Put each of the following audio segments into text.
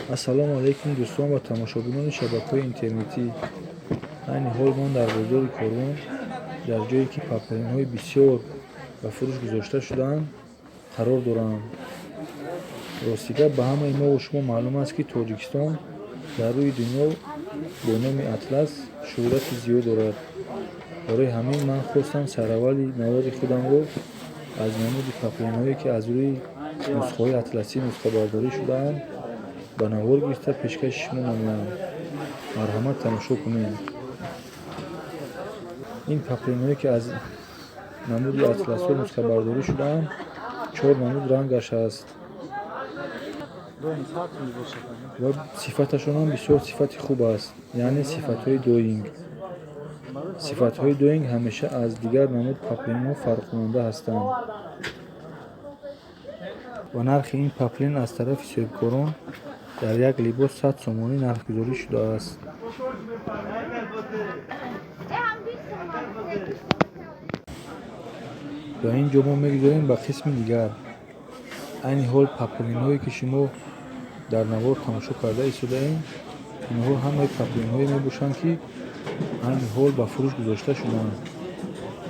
Ассалому алайкум, дӯстон ва тамошобинони шабакаҳои интернетӣ. Айни ҳол ман дар бозори Корвон, дар ҷое ки паплинҳои бисёр ба фурӯш гузошта шудаанд, қарор дорам. Рости гап, ба ҳамаи мову шумо маълум аст, ки Тоҷикистон дар рӯи дунё бо номи атлас шӯҳрати зиёд дорад. Барои ҳамин ман хостам сараввали навори худамро аз намуди паплинҳое, ки аз рӯи нусхаҳои атласӣ нусхабардорӣ шудаанд, ба навор гирифта пешкаши шумо намоям. Марҳамат, тамошо кунед. Ин паплинҳое, ки аз намуди атласҳо нусхабардорӣ шудаанд, чор намуд рангаш аст ва сифаташонам бисёр сифати хуб аст, яъне сифатҳои доинг. Сифатҳои доинг ҳамеша аз дигар намуд паплинҳо фарқкунанда ҳастанд ва нархи ин паплин аз тарафи соҳибкорон дар як либос 100 сомонӣ нархгузорӣ шудааст. Ва ин ҷо мо мегузорем ба қисми дигар. Айни ҳол паплинҳое, ки шумо дар навор тамошо карда истодаем, инҳо ҳамаи паплинҳое мебошанд, ки айни ҳол ба фурӯш гузошта шудаанд.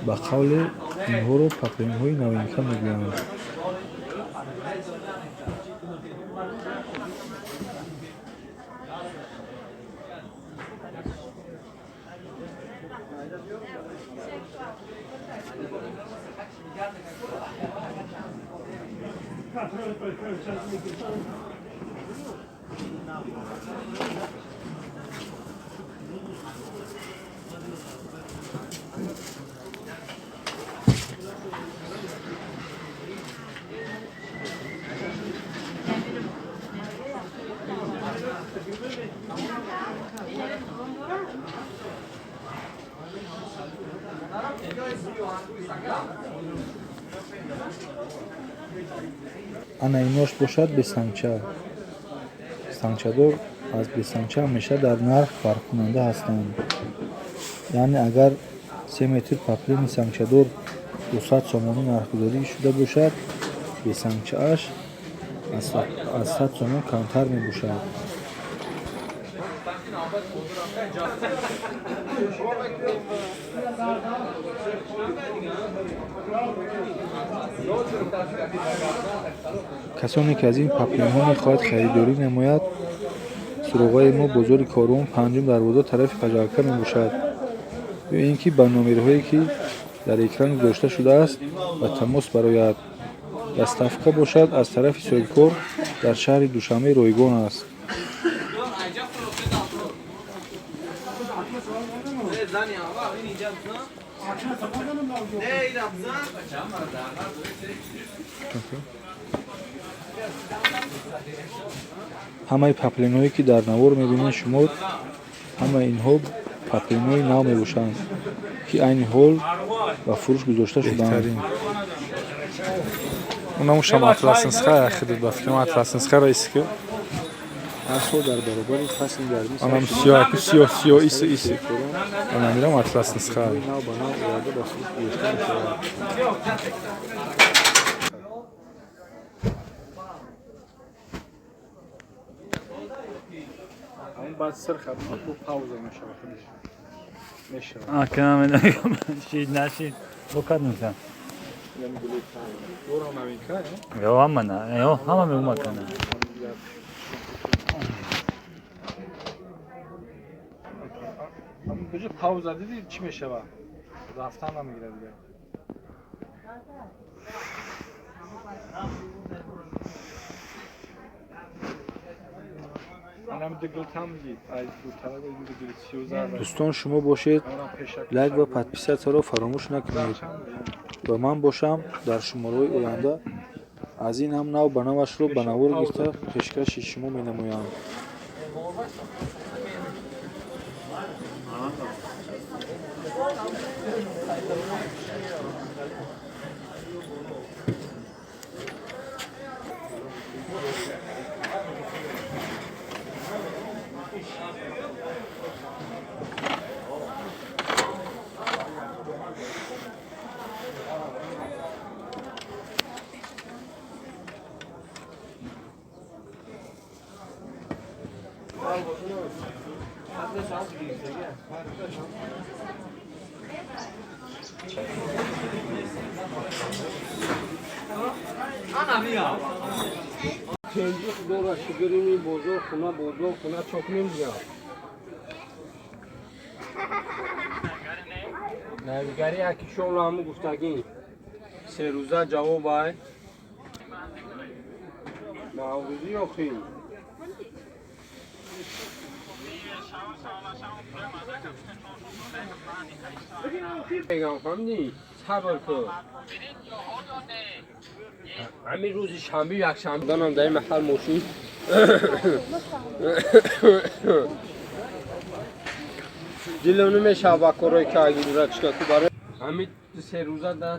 Ба қавле, инҳоро паплинҳои новинка мегӯянд. Ана инош бошад бесангча. Сангчадор аз бесангча ҳамеша дар нарх фарқкунанда ҳастанд. Яъне агар 3 метр паплини сангчадор 200 сомонӣ нархгузорӣ шуда бошад, бесангчааш аз 100 сомон камтар мебошад. Касоне ки аз ин паплинҳо мехоҳад харидорӣ намояд, суроғаи мо бозори Корвон, панҷум дарвоза, тарафи Пажалка мебошад, ё ин ки ба номерҳое, ки дар экран гузошта шудааст, ба тамос барояд. Доставка бошад аз тарафи соҳибкор дар шаҳри Душанбе ройгон аст. Ҳамаи паплинҳое, ки дар навор мебинед шумо, ҳамаи инҳо паплинҳои нав мебошанд, ки айни ҳол ба фурӯш гузошта шудаанд. Унамушам атлас нисха яхидид, ба фикрам атлас нисхаро иси ки. Ҳар сол дар баробари фасли гармӣ Анам сиёҳ, сиёҳ, сиёҳ, иси, иси. Анамирам атлас нисха. Нав ба нав оварда ба фурӯш гузошта мешавад. Баъд сирх пауза мешавад, худиш мешавад. Шид нашид бокад мекунам. Дорам новинка. Ё ҳама на, ё ҳама меумакана. Буҷа пауза диди, чӣ мешавад? Рафтан намегирад дигар. Дӯстон, шумо бошед, лайк ва подписатсияро фаромӯш накунед ва ман бошам дар шумораҳои оянда аз ин ҳам нав ба навашро ба навор гирифта пешкаши шумо менамоям. Пенҷи худоро шукр, ин бозор хона, бозор хона чокнем дигар. Навигари яки шолу ҳаму гуфтагӣ. 3 рӯза ҷавоб ай. Наврӯзӣ охи. Мегам, фаҳмидӣ? Сабр кун. Ҳамин рӯзи шанбе, якшанбе данам дар ин маҳал мошин. Дилам намешава ба корҳои ки дурачка ку барои ҳамин 3 рӯза да.